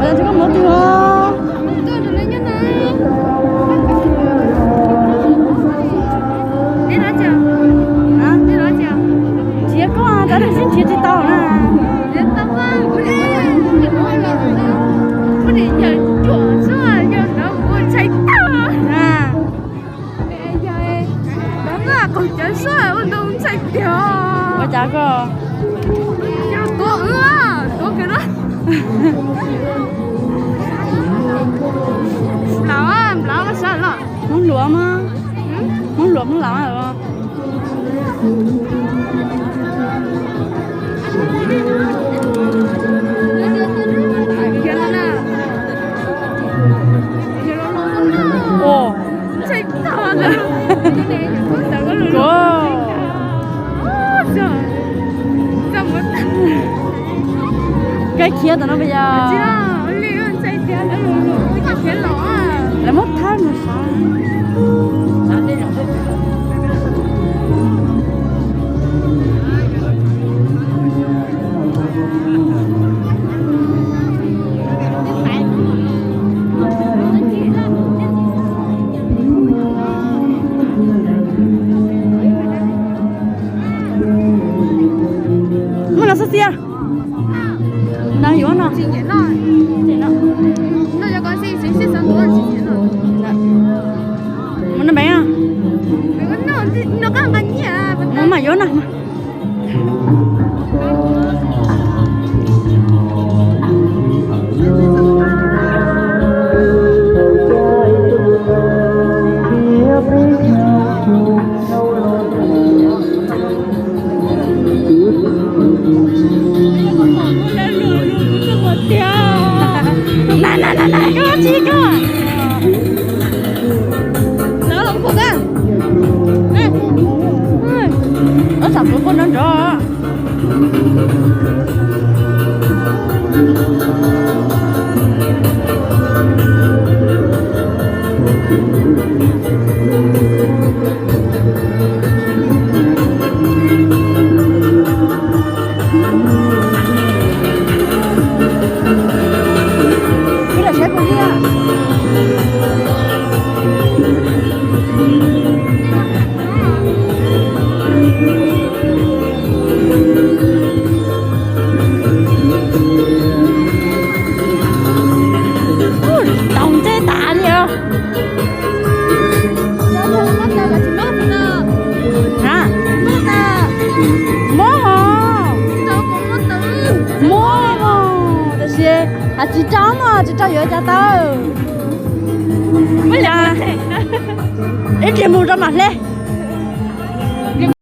Ua tsis koj mus twg os? Nrhiav koj, tab sis nrhiav tsis tau na. Ua cas koj? Hmoob Luam mas, Hmoob Luam Hmoob Lauv. Ua, koj khiav tom no puas yog? Lawv muab thawb mus sav. Muab los xub xiab. Ntawd yuav no. Mus no npem. Mus mas yuav no. Na na na na, koj tsis koj. Lawv los puag koj. Ob sam pluv koj nrov nrov. Ib los saib puas liaj. Tau ntsej tas li os. Mob os. Mob os, tab sis hais tsis rau mog, tsis rau yuav cas tau. Ib pliag mus rau mam hle.